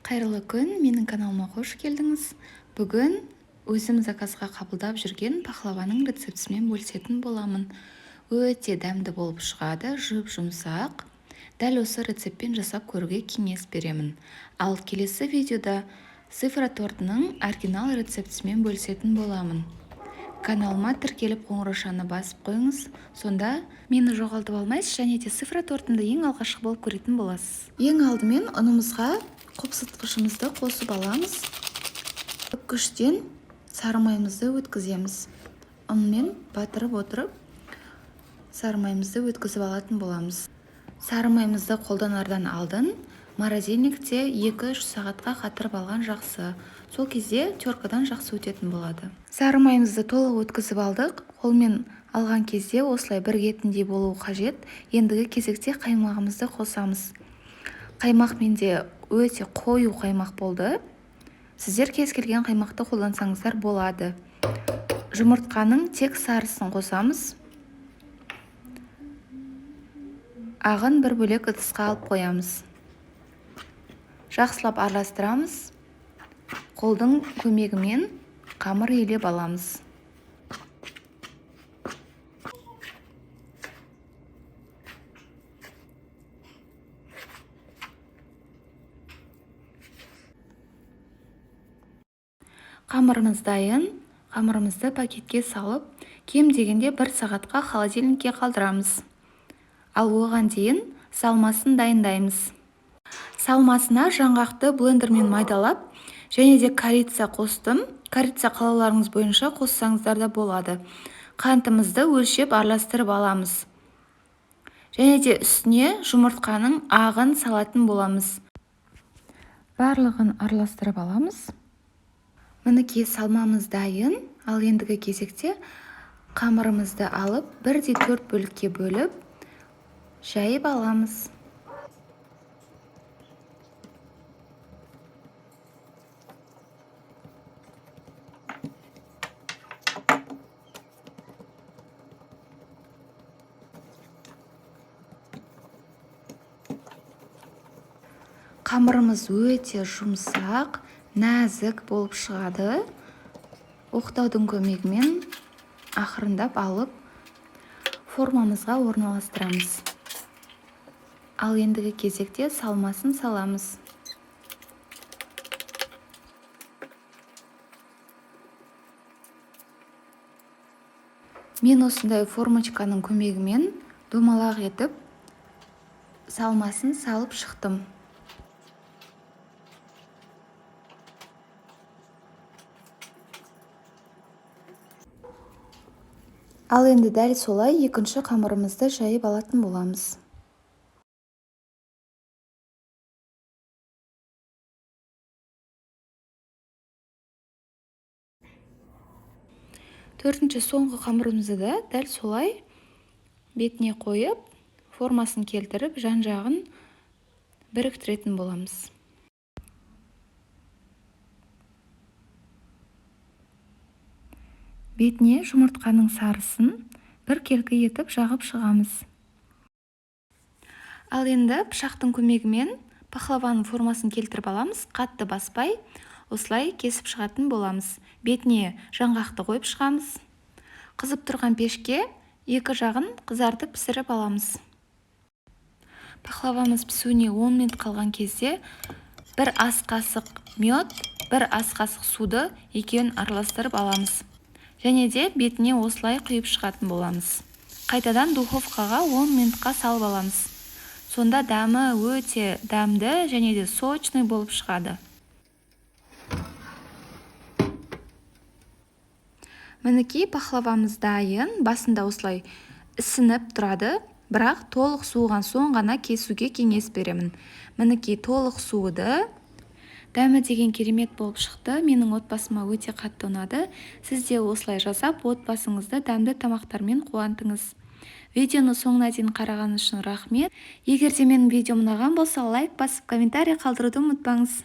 Қайырлы күн, менің каналыма қош келдіңіз. Бүгін өзім заказға қабылдап жүрген пахлаваның рецептісімен бөлісетін боламын. Өте дәмді болып шығады, жұп-жұмсақ. Дәл осы рецептпен жасап көруге кеңес беремін. Ал келесі видеода цифра тортының оригинал рецептісімен бөлісетін боламын. Каналыма тіркеліп қоңыраушаны басып қойыңыз, сонда мені жоғалтып алмайсыз және де цифра тортымды ең алғашқы болып көретін боласыз. Ең алдымен ұнымызға қопсытқышымызды қосып аламыз. Үккіштен сары майымызды өткіземіз. Ұнмен батырып отырып сары майымызды өткізіп алатын боламыз. Сары майымызды қолданардан алдын морозильникте 2-3 сағатқа қатырып алған жақсы. Сол кезде теркадан жақсы өтетін болады. Сары майымызды толық өткізіп алдық. Қолмен алған кезде осылай бірігетіндей болуы қажет. Ендігі кезекте қаймағымызды қосамыз. Қаймақ менде өте қою қаймақ болды. Сіздер кез келген қаймақты қолдансаңыздар болады. Жұмыртқаның тек сарысын қосамыз. Ағын бір бөлек ыдысқа алып қоямыз. Жақсылап араластырамыз. Қолдың көмегімен қамыр илеп аламыз. Қамырымыз дайын. Қамырымызды пакетке салып, кем дегенде 1 сағатқа холодильникке қалдырамыз. Ал оған дейін салмасын дайындаймыз. Салмасына жаңғақты блендермен майдалап, және де корица қостым. Корица қалауларыңыз бойынша қоссаңыздар да болады. Қантымызды өлшеп араластырып аламыз. Және де үстіне жұмыртқаның ағын салатын боламыз. Барлығын араластырып аламыз. Мінекей салмамыз дайын. Ал ендігі кезекте қамырымызды алып, бірдей 4 бөлікке бөліп, жайып аламыз. Қамырымыз өте жұмсақ, нәзік болып шығады. Оқтаудың көмегімен ақырындап алып, формамызға орналастырамыз. Ал ендігі кезекте салмасын саламыз. Мен осындай формочканың көмегімен домалақ етіп салмасын салып шықтым. Ал енді дәл солай екінші қамырымызды жайып алатын боламыз. Төртінші соңғы қамырымызды да дәл солай бетіне қойып, формасын келтіріп, жан-жағын біріктіретін боламыз. Бетіне жұмыртқаның сарысын бір келкі етіп жағып шығамыз. Ал енді пышақтың көмегімен пахлаваның формасын келтіріп аламыз. Қатты баспай, осылай кесіп шығатын боламыз. Бетіне жаңғақты қойып шығамыз. Қызып тұрған пешке екі жағын қызартып пісіріп аламыз. Пахлавамыз пісуіне 10 минут қалған кезде бір ас қасық мед, бір ас қасық суды екеуін араластырып аламыз. Және де бетіне осылай құйып шығатын боламыз. Қайтадан духовкаға 10 минутқа салып аламыз. Сонда дәмі өте дәмді және де сочный болып шығады. Мінекей пахлавамыз дайын. Басында осылай ісініп тұрады, бірақ толық суыған соң ғана кесуге кеңес беремін. Мінекей толық суыды. Дәмі деген керемет болып шықты. Менің отбасыма өте қатты ұнады. Сіз де осылай жасап, отбасыңызды дәмді тамақтармен қуантыңыз. Видеоны соңына дейін қарағаныңыз үшін рахмет. Егер де менің видеом ұнаған болса, лайк басып, комментарий қалдыруды ұмытпаңыз.